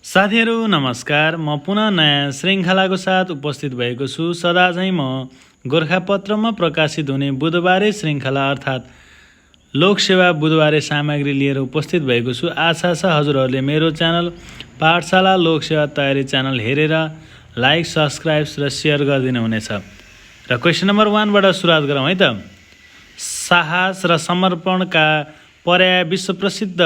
साथीहरू नमस्कार। म पुनः नयाँ श्रृङ्खलाको साथ उपस्थित भएको छु। सदा चाहिँ म गोरखापत्रमा प्रकाशित हुने बुधबारे श्रृङ्खला अर्थात् लोकसेवा बुधबारे सामग्री लिएर उपस्थित भएको छु। आशा छ हजुरहरूले मेरो च्यानल पाठशाला लोकसेवा तयारी च्यानल हेरेर लाइक, सब्सक्राइब र सेयर गरिदिनु हुनेछ। र क्वेसन नम्बर 1 बाट सुरुवात गरौँ है त। साहस र समर्पणका पर्याय विश्व प्रसिद्ध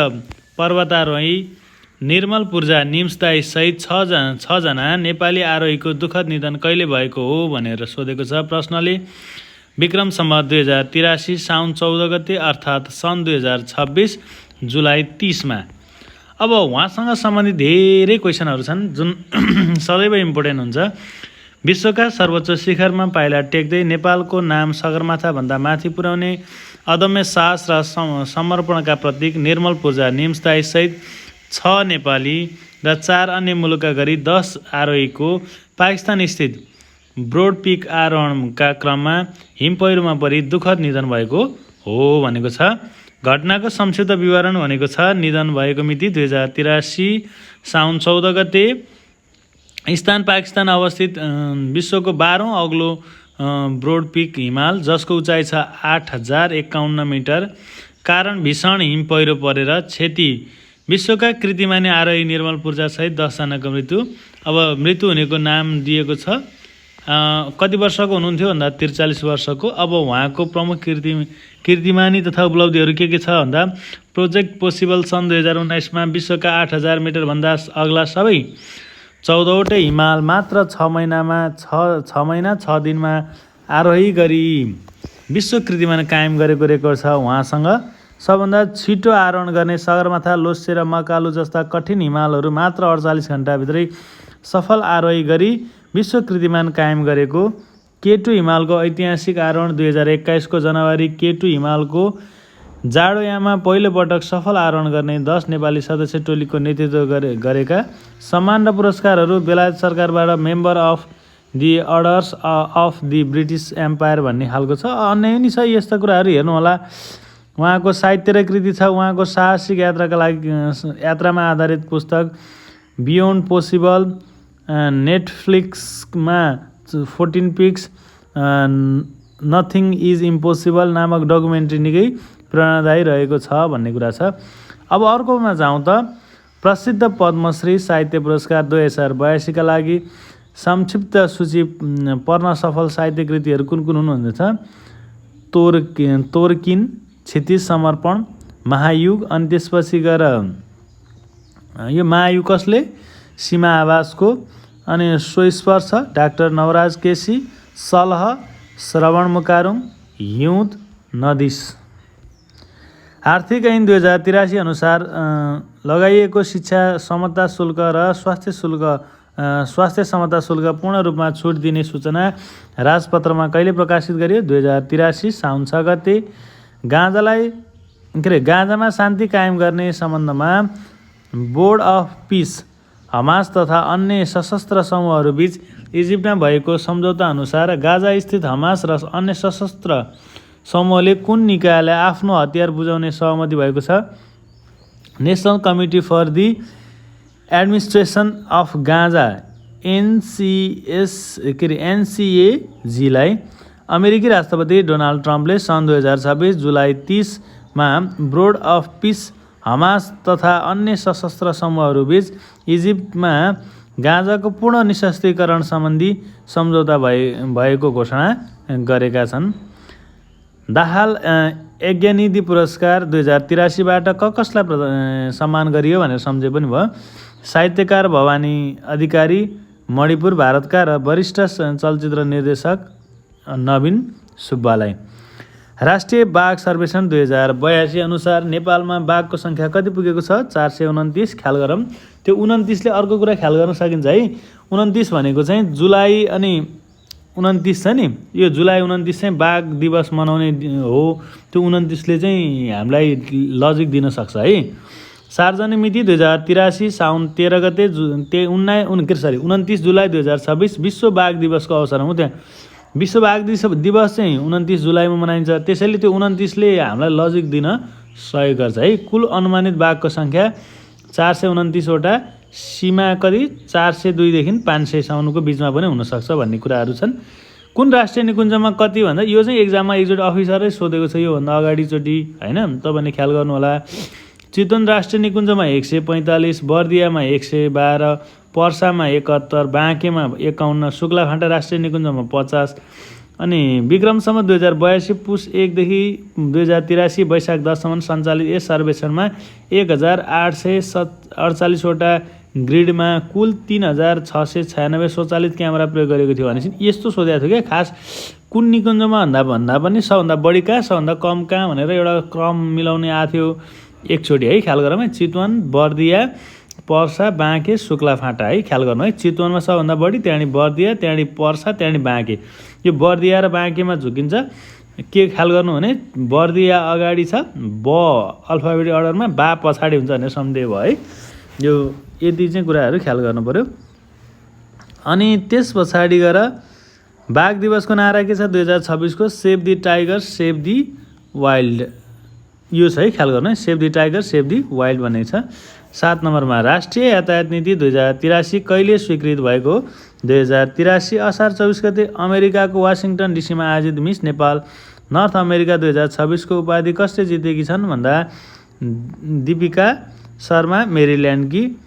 पर्वतारोही निर्मल पूर्जा निम्सदाई सहित 6 जना नेपाली आरोहीको दुःखद निधन कहिले भएको हो भनेर सोधेको छ प्रश्नले। विक्रम सम्वत 2083 साउन 14 गते अर्थात् सन् 2026 जुलाई 30 मा। अब उहाँसँग सम्बन्धित धेरै क्वेसनहरू छन् जुन सदैव इम्पोर्टेन्ट हुन्छ। विश्वका सर्वोच्च शिखरमा पाइला टेक्दै नेपालको नाम सगरमाथाभन्दा माथि पुर्याउने अदम्य साहस र समर्पणका प्रतीक निर्मल पूर्जा निम्सदाई सहित 6 नेपाली र 4 अन्य मुलुकका गरी 10 आरोहीको पाकिस्तान स्थित ब्रोड पिक आरोहणका क्रममा हिमपहिरोमा परि दुःखद निधन भएको हो भनेको छ। घटनाको संक्षिप्त विवरण भनेको छ निधन भएको मिति 2083 साउन 14 गते। स्थान पाकिस्तान अवस्थित विश्वको 12औं अग्लो ब्रोड पिक हिमाल जसको उचाइ छ 8051 मिटर। कारण भीषण हिमपहिरो परेर क्षति। विश्वका कीर्तिमानी आरोही निर्मल पूर्जा सहित 10 जनाको मृत्यु। अब मृत्यु हुनेको नाम दिएको छ। कति वर्षको हुनुहुन्थ्यो भन्दा 43 वर्षको। अब उहाँको प्रमुख कीर्तिमानी तथा उपलब्धिहरू के छ भन्दा प्रोजेक्ट पोसिबल सन् 2019 मा विश्वका 8000 मिटरभन्दा अग्ला सबै 14वटै हिमाल मात्र 6 महिना 6 दिनमा आरोही गरी विश्व कीर्तिमान कायम गरेको रेकर्ड छ उहाँसँग। सबभन्दा छिटो आरोहण गर्ने सगरमाथा, लोस्से र मकालु जस्ता कठिन हिमालहरू मात्र 48 घण्टाभित्रै सफल आरोही गरी विश्व कीर्तिमान कायम गरेको। K2 हिमालको ऐतिहासिक आरोहण 2021 को जनवरी K2 हिमालको जाडोयाममा पहिलोपटक सफल आरोहण गर्ने 10 नेपाली सदस्य टोलीको नेतृत्व गरेका। सम्मान र पुरस्कारहरू बेलायत सरकारबाट member of the orders of the British empire भन्ने खालको छ। अन्य नि छ यस्ता कुराहरू हेर्नु होला। उहाँको साहित्य र कृति छ। उहाँको साहसिक यात्राका लागि यात्रामा आधारित पुस्तक बियोन्ड पोसिबल, नेटफ्लिक्समा 14 पिक्स, नथिङ इज इम्पोसिबल नामक डकुमेन्ट्री निकै प्रेरणादायी रहेको छ भन्ने कुरा छ। अब अर्कोमा जाउँ त। प्रसिद्ध पद्मश्री साहित्य पुरस्कार 2082 का लागि संक्षिप्त सूची पढ्न सफल साहित्य कृतिहरू कुन कुन हुन् भन्ने छ। तोर्किन, क्षितिज समर्पण, महायुग, अनि त्यसपछि गएर यो महायुग कसले? सीमा आवासको, अनि स्वस्पर्श डाक्टर नवराज केसी, सलह श्रवण मुकारुङ, हिउँद नदिस। आर्थिक ऐन 2083 अनुसार लगाइएको शिक्षा समता शुल्क र स्वास्थ्य समता शुल्क पूर्ण रूपमा छुट दिने सूचना राजपत्रमा कहिले प्रकाशित गरियो? 2083 साउन 6 गते। गाँजामा शान्ति कायम गर्ने सम्बन्धमा बोर्ड अफ पिस हमास तथा अन्य सशस्त्र समूहहरूबीच इजिप्टमा भएको सम्झौता अनुसार गाजा स्थित हमास र अन्य सशस्त्र समूहले कुन निकायलाई आफ्नो हतियार बुझाउने सहमति भएको छ? National committee for the administration of ganja NCAG-लाई अमेरिकी राष्ट्रपति डोनाल्ड ट्रम्पले सन् 2026 जुलाई 30 मा बोर्ड अफ पिस हमास तथा अन्य सशस्त्र समूहहरूबीच इजिप्टमा गाँजाको पूर्ण निशस्त्रीकरण सम्बन्धी सम्झौता भएको घोषणा गरेका छन्। दाहाल यज्ञनिधि पुरस्कार 2083 बाट कसलाई सम्मान गरियो भनेर सम्झे पनि भयो। साहित्यकार भवानी अधिकारी मणिपुर भारतका र वरिष्ठ चलचित्र निर्देशक नवीन सुब्बालाई। राष्ट्रिय बाघ सर्वेक्षण 2082 अनुसार नेपालमा बाघको सङ्ख्या कति पुगेको छ? 429। ख्याल गरौँ। त्यो 29 ले अर्को कुरा ख्याल गर्न सकिन्छ है। 29 भनेको चाहिँ जुलाई, अनि 29 छ नि, यो जुलाई 29 चाहिँ बाघ दिवस मनाउने हो। त्यो 29 ले चाहिँ हामीलाई लजिक दिन सक्छ है। सार्वजनिक मिति 2083 साउन 13 गते 29 जुलाई 2026 विश्व बाघ दिवसको अवसरमा त्यहाँ विश्व बाघ दिवस चाहिँ 29 जुलाईमा मनाइन्छ। त्यसैले त्यो 29 ले हामीलाई लजिक दिन सहयोग गर्छ है। कुल अनुमानित बाघको सङ्ख्या 429 वटा सीमा कति 402 देखि 500सम्मको बिचमा पनि हुनसक्छ भन्ने कुराहरू छन्। कुन राष्ट्रिय निकुञ्जमा कति भन्दा यो चाहिँ एक्जाममा एकचोटि अफिसरै सोधेको छ योभन्दा अगाडिचोटि होइन, तपाईँले ख्याल गर्नुहोला। चितवन राष्ट्रिय निकुञ्जमा 145, बर्दियामा 112, पर्सामा 71, बाँकेमा 51, शुक्लाफाँटा राष्ट्रिय निकुञ्जमा 50 अनि विक्रमसम्म 2082 पुस 1 देखि 2083 वैशाख 10सम्म सञ्चालित यस सर्वेक्षणमा 1848 वटा ग्रिडमा कुल 3696 स्वचालित क्यामेरा प्रयोग गरेको थियो भनेपछि यस्तो सोधेको थियो क्या। खास कुन निकुञ्जमा भन्दा पनि सबभन्दा बढी कहाँ सबभन्दा कम कहाँ भनेर एउटा क्रम मिलाउने आएको थियो एकचोटि है, ख्याल गरौँ है। चितवन, बर्दिया, पर्सा, बाँके, शुक्लाफाँटा है, ख्याल गर्नु है। चितवनमा सबभन्दा बढी, त्यहाँदेखि बर्दिया, त्यहाँदेखि पर्सा, त्यहाँदेखि बाँके। यो बर्दिया र बाँकेमा झुकिन्छ। के ख्याल गर्नु भने बर्दिया अगाडि छ, ब अल्फाबेटिक अर्डरमा, बा पछाडि हुन्छ भनेर सम्झे भयो है। यो यति चाहिँ कुराहरू ख्याल गर्नु पऱ्यो। अनि त्यस पछाडि गएर बाघ दिवसको नारा के छ 2026 को? Save the tiger save the wild. यो छ है, ख्याल गर्नु है। Save the tiger save the wild भन्ने छ। 7 नम्बरमा राष्ट्रिय यातायात नीति 2083 कहिले स्वीकृत भएको? 2083 असार 24 गते अमेरिकाको वासिङटन डिसीमा आयोजित मिस नेपाल नर्थ अमेरिका 2026 को उपाधि कसले जितेकी छन् भन्दा दीपिका शर्मा मेरील्यान्डकी।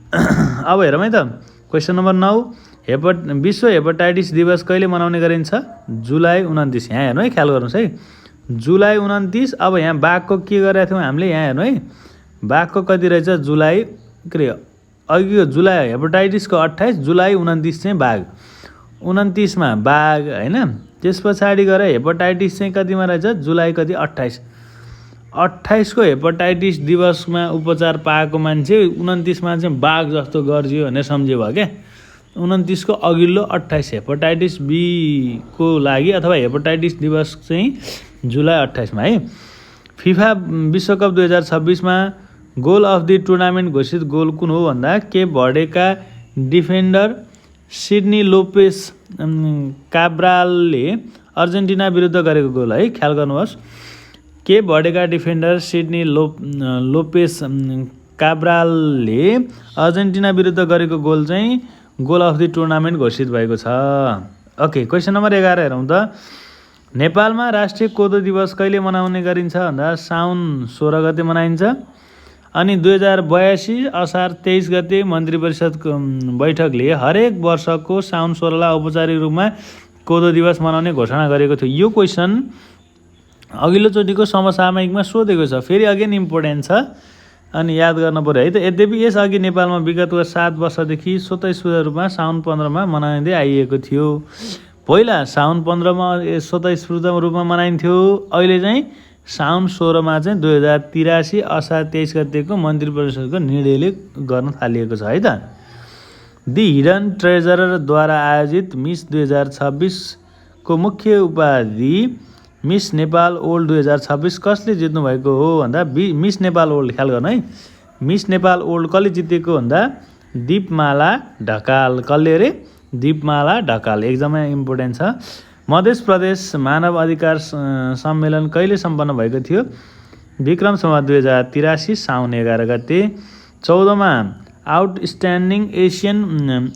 अब हेरौँ है त, क्वेसन नम्बर 9, विश्व हेपाटाइटिस दिवस कहिले मनाउने गरिन्छ? जुलाई 29। यहाँ हेर्नु है, ख्याल गर्नुहोस् है, जुलाई 29। अब यहाँ बाघको के गरेका थियौँ हामीले, यहाँ हेर्नु है, बाघको कति रहेछ? जुलाई के अरे अघिको जुलाई हेपाटाइटिसको 28, जुलाई 29 चाहिँ बाघ, 29मा बाघ होइन। त्यस पछाडि गएर हेपाटाइटिस चाहिँ कतिमा रहेछ? जुलाई कति? 28 को हेपाटाइटिस दिवसमा उपचार पाएको मान्छे 29मा चाहिँ बाघ जस्तो गर्जियो भनेर सम्झियो भयो क्या। 29 को अघिल्लो 28 हेपाटाइटिस बी को लागि अथवा हेपाटाइटिस दिवस चाहिँ जुलाई 28मा है। फिफा विश्वकप 2026मा गोल अफ द टुर्नामेन्ट घोषित गोल कुन हो भन्दा केप भर्डेका डिफेन्डर सिडनी लोपेस काब्रालले अर्जेन्टिना विरुद्ध गरेको गोल है, ख्याल गर्नुहोस्। केप भर्डेका डिफेन्डर सिडनी लोपेस काब्रालले अर्जेन्टिना विरुद्ध गरेको गोल चाहिँ गोल अफ द टुर्नामेन्ट घोषित भएको छ। ओके, क्वेसन नम्बर 11 हेरौँ त। नेपालमा राष्ट्रिय कोदो दिवस कहिले मनाउने गरिन्छ भन्दा साउन 16 गते मनाइन्छ। अनि 2082 असार 23 गते मन्त्री परिषदको बैठकले हरेक वर्षको साउन 16लाई औपचारिक रूपमा कोदो दिवस मनाउने घोषणा गरेको थियो। यो क्वेसन अघिल्लोचोटिको समसामयिकमा सोधेको छ, फेरि अगेन इम्पोर्टेन्ट छ अनि याद गर्न पऱ्यो है त। यद्यपि यसअघि नेपालमा विगतको 7 वर्षदेखि स्वतस्फूर्त रूपमा साउन 15मा मनाइँदै आइएको थियो। पहिला साउन 15मा स्वतस्फूर्त रूपमा मनाइन्थ्यो, अहिले चाहिँ साउन 16मा चाहिँ 2083 असार 23 गतेको मन्त्री परिषदको निर्णयले गर्न थालिएको छ है त। दि हिडन ट्रेजररद्वारा आयोजित मिस 2026 को मुख्य उपाधि मिस नेपाल ओल्ड 2026 कसले जित्नु भएको हो भन्दा मिस नेपाल ओल्ड, ख्याल गर्नु है। मिस नेपाल ओल्ड कसले जितेको भन्दा दीपमाला ढकाल। कसले रे? दीपमाला ढकाल। एकदमै इम्पोर्टेन्ट छ। मध्य प्रदेश मानव अधिकार सम्मेलन कहिले सम्पन्न भएको थियो? विक्रमसम्म 2083 साउन 11 गते। 14मा आउटस्ट्यान्डिङ एसियन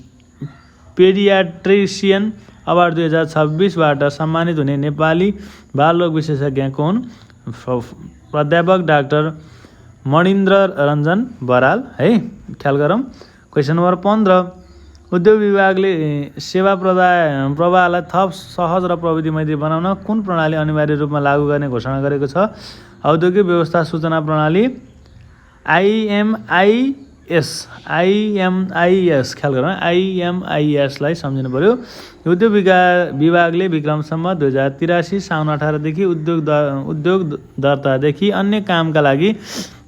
पेडियाट्रिसियन अवार्ड 2026बाट सम्मानित हुने नेपाली बालरोग विशेषज्ञ हुन्? प्राध्यापक डाक्टर मणिन्द्र रञ्जन बराल है, ख्याल गरौँ। क्वेसन नम्बर 15, उद्योग विभागले सेवा प्रवाहलाई थप सहज र प्रविधि मैत्री बनाउन कुन प्रणाली अनिवार्य रूपमा लागू गर्ने घोषणा गरेको छ? औद्योगिक व्यवस्था सूचना प्रणाली आइएमआइएस, ख्याल गरौँ। आइएमआइएसलाई सम्झिनु पऱ्यो। उद्योग विभागले विक्रमसम्म 2083 साउन 18 देखि उद्योग दर्तादेखि अन्य कामका लागि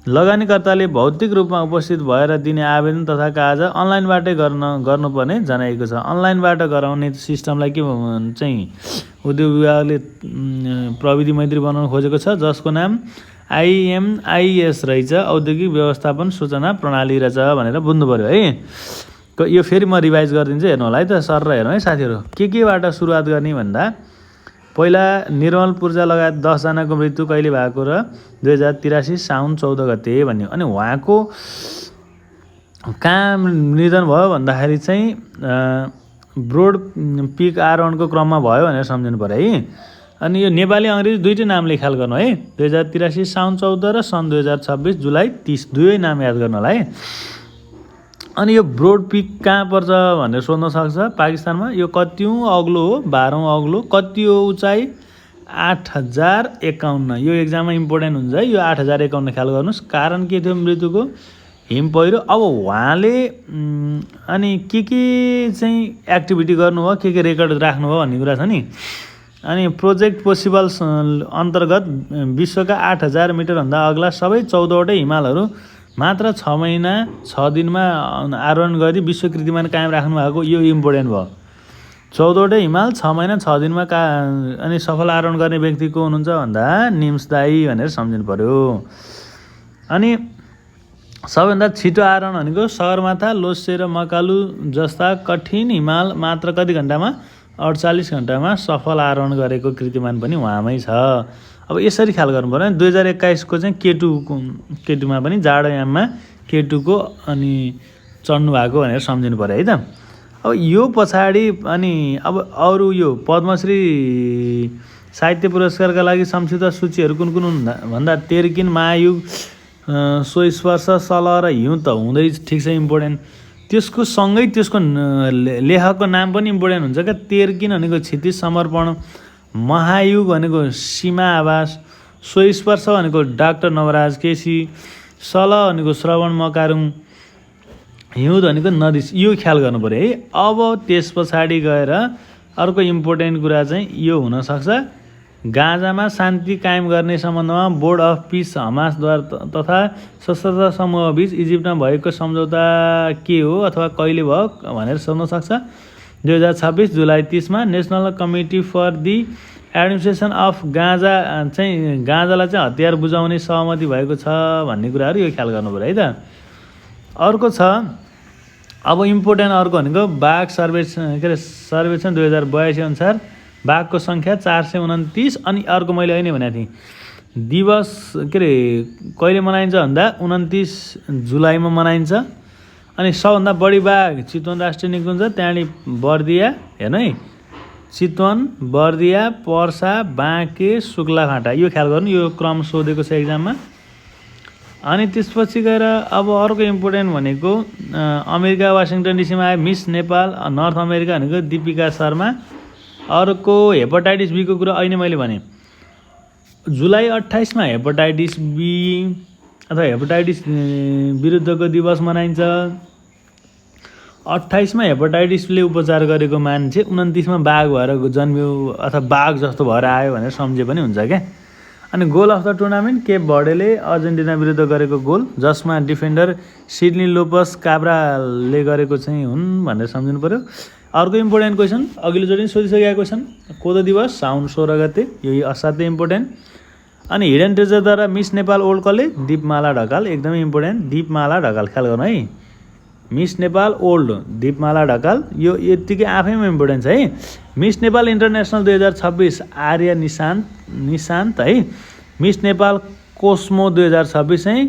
लगानीकर्ताले भौतिक रूपमा उपस्थित भएर दिने आवेदन तथा कागज अनलाइनबाटै गर्नुपर्ने जनाइएको छ। अनलाइनबाट गराउने सिस्टमलाई के चाहिँ उद्योग विभागले प्रविधि मैत्री बनाउन खोजेको छ, जसको नाम आइएमआइएस रहेछ, औद्योगिक व्यवस्थापन सूचना प्रणाली रहेछ भनेर बुझ्नु पऱ्यो है। यो फेरि म रिभाइज गरिदिन्छु, हेर्नु होला है त सर र हेर्नु है साथीहरू। केबाट सुरुवात गर्ने भन्दा पहिला निर्मल पूर्जा लगायत 10 जनाको मृत्यु कहिले भएको र 2083 साउन 14 गते भन्यो। अनि उहाँको कहाँ निधन भयो भन्दाखेरि चाहिँ ब्रोड पिक आरोहणको क्रममा भयो भनेर सम्झिनु पऱ्यो है। अनि यो नेपाली अङ्ग्रेजी दुईटै नामले ख्याल गर्नु है। 2083 साउन 14 र सन् 2026 जुलाई 30 दुवै नाम याद गर्नु होला है। अनि यो ब्रोड पिक कहाँ पर्छ भनेर सोध्न सक्छ पाकिस्तानमा। यो कतिौँ अग्लो हो? 12औँ अग्लो। कति हो उचाइ? 8051। यो एक्जाममा इम्पोर्टेन्ट हुन्छ है। यो 8051 ख्याल गर्नुहोस्। कारण के थियो मृत्युको? हिम पहिरो। अब उहाँले अनि के चाहिँ एक्टिभिटी गर्नुभयो, के रेकर्ड राख्नुभयो भन्ने कुरा छ नि। अनि प्रोजेक्ट पोसिबल अन्तर्गत विश्वका 8000 मिटरभन्दा अग्ला सबै 14वटै हिमालहरू मात्र 6 महिना 6 दिनमा आरोहण गरी विश्व कीर्तिमान कायम राख्नु भएको। यो इम्पोर्टेन्ट भयो। 14वटै हिमाल 6 महिना 6 दिनमा अनि सफल आरोहण गर्ने व्यक्ति को हुनुहुन्छ भन्दा निम्स दाई भनेर सम्झिनु पर्यो। अनि सबैभन्दा छिटो आरोहण भनेको सगरमाथा, लोस्से र मकालु जस्ता कठिन हिमाल मात्र कति घन्टामा? 48 घन्टामा सफल आरोहण गरेको कीर्तिमान पनि उहाँमै छ। अब यसरी ख्याल गर्नु पर्यो। 2021 को चाहिँ केटुमा पनि जाडोयाममा केटुको अनि चढ्नु भएको भनेर सम्झिनु पर्यो है त। अब यो पछाडि अनि अब अरू यो पद्मश्री साहित्य पुरस्कारका लागि संक्षिप्त सूचीहरू कुन कुन हुन् भन्दा तेर्किन, महायुग, स्वस्पर्श, सल र हिउँ त हुँदै ठिक छ इम्पोर्टेन्ट। त्यसको सँगै त्यसको लेखकको नाम पनि इम्पोर्टेन्ट हुन्छ क्या। तेर्किन भनेको क्षितिज समर्पण, महायुग भनेको सीमा आवास, स्वस्पर्श भनेको डाक्टर नवराज केसी, सल भनेको श्रवण मकारुङ, हिउँ भनेको नदी। यो ख्याल गर्नु पऱ्यो है। अब त्यस पछाडि गएर अर्को इम्पोर्टेन्ट कुरा चाहिँ यो हुनसक्छ, गाजामा शान्ति कायम गर्ने सम्बन्धमा बोर्ड अफ पिस हमासद्वारा तथा सशस्त्र समूहबीच इजिप्टमा भएको सम्झौता के हो अथवा कहिले भयो भनेर सोध्न सक्छ। 2026 जुलाई 30 मा national committee for the administration of Gaza चाहिँ गाजालाई चाहिँ हतियार बुझाउने सहमति भएको छ भन्ने कुराहरू यो ख्याल गर्नु पऱ्यो है त। अर्को छ अब इम्पोर्टेन्ट अर्को भनेको बाघ सर्वेक्षण 2082 अनुसार बाघको सङ्ख्या 429। अनि अर्को मैले अहिले भनेको थिएँ दिवस कहिले मनाइन्छ भन्दा 29 जुलाईमा मनाइन्छ। अनि सबभन्दा बढी बाघ चितवन राष्ट्रिय निकुञ्ज, त्यहाँदेखि बर्दिया, हेर्नु है, चितवन, बर्दिया, पर्सा, बाँके, शुक्लाफाँटा। यो ख्याल गर्नु, यो क्रम सोधेको छ एक्जाममा। अनि त्यसपछि गएर अब अर्को इम्पोर्टेन्ट भनेको अमेरिका वासिङटन डिसीमा आयो मिस नेपाल नर्थ अमेरिका भनेको दीपिका शर्मा। अर्को हेपाटाइटिस बीको कुरा अहिले मैले भने। जुलाई 28 मा हेपाटाइटिस बी अथवा हेपाटाइटिस विरुद्धको दिवस मनाइन्छ। 28 मा हेपाटाइटिसले उपचार गरेको मान्छे 29 मा बाघ भएर जन्मियो अथवा बाघ जस्तो भएर आयो भनेर सम्झे पनि हुन्छ क्या। अनि goal of the tournament Cape भर्डेले अर्जेन्टिना विरुद्ध गरेको गोल, जसमा डिफेन्डर सिडनी लोपस काब्राले गरेको चाहिँ हुन् भनेर सम्झिनु पर्यो। अर्को इम्पोर्टेन्ट क्वेसन अघिल्लोचोटि सोधिसकेको क्वेसन, कोदो दिवस साउन 16 गते, यो असाध्यै इम्पोर्टेन्ट। अनि हिडन ट्रेजरद्वारा मिस नेपाल ओल्ड कसले? दीपमाला ढकाल, एकदमै इम्पोर्टेन्ट। दीपमाला ढकाल ख्याल गर्नु है। मिस नेपाल ओल्ड दीपमाला ढकाल, यो यत्तिकै आफैमा इम्पोर्टेन्ट छ है। मिस नेपाल इन्टरनेसनल 2026 आर्य निशान्त है। मिस नेपाल कोस्मो 2026 चाहिँ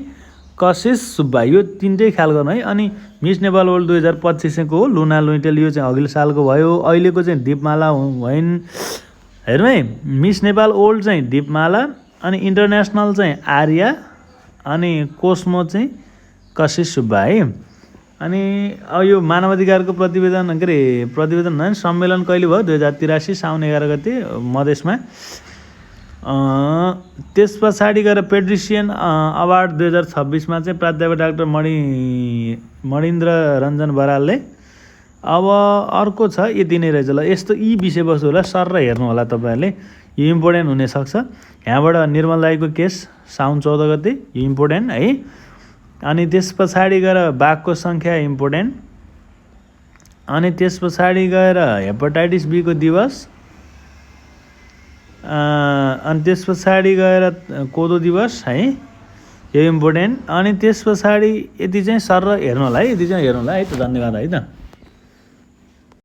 कशिश सुब्बा, यो तिनटै ख्याल गर्नु है। अनि मिस नेपाल वर्ल्ड 2025 को हो लुना लुइटेल, यो चाहिँ अघिल्लो सालको भयो। अहिलेको चाहिँ दीपमाला होइन, हेर्नु है। मिस नेपाल वर्ल्ड चाहिँ दीपमाला, अनि इन्टरनेसनल चाहिँ आर्या, अनि कोस्मो चाहिँ कशिश सुब्बा है। अनि अब यो मानवाधिकारको प्रतिवेदन सम्मेलन कहिले भयो? 2083 साउन 11 गते मधेसमा। त्यस पछाडि गएर पेट्रिसियन अवार्ड 2026 मा चाहिँ प्राध्यापक डाक्टर मणिन्द्र रञ्जन बरालले। अब अर्को छ यति नै रहेछ ल। यस्तो यी विषयवस्तुहरूलाई सर हेर्नु होला तपाईँहरूले, यो इम्पोर्टेन्ट हुनसक्छ। यहाँबाट निर्मल दाईको केस साउन 14 गते, यो इम्पोर्टेन्ट है। अनि त्यस पछाडि गएर बाघको सङ्ख्या इम्पोर्टेन्ट। अनि त्यस पछाडि गएर हेपाटाइटिस बीको दिवस, अनि त्यस पछाडि गएर कोदो दिवस है, यो इम्पोर्टेन्ट। अनि त्यस पछाडि यति चाहिँ सर हेर्नु होला है, यति चाहिँ हेर्नु होला है त। धन्यवाद है त।